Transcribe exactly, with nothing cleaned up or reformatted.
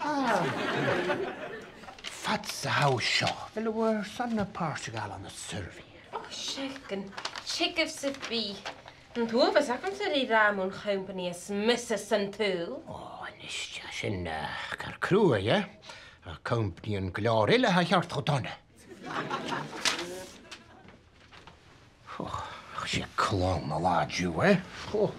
Ah. Fhad 's a tha thu seo, a bheil thu airson na pàirt a ghabhail ann an survey? O, seadh, gun teagamh sam bith. An t-uabhas agamsa ri ràdh mun chompanaidh as miosa san t-saoghal. O, a-nis, tha sin, eh, car cruaidh, eh? Tha companaidhean gu leòr eile a tha cheart cho dona. O, ach 's e clann an latha an-diugh, eh? O.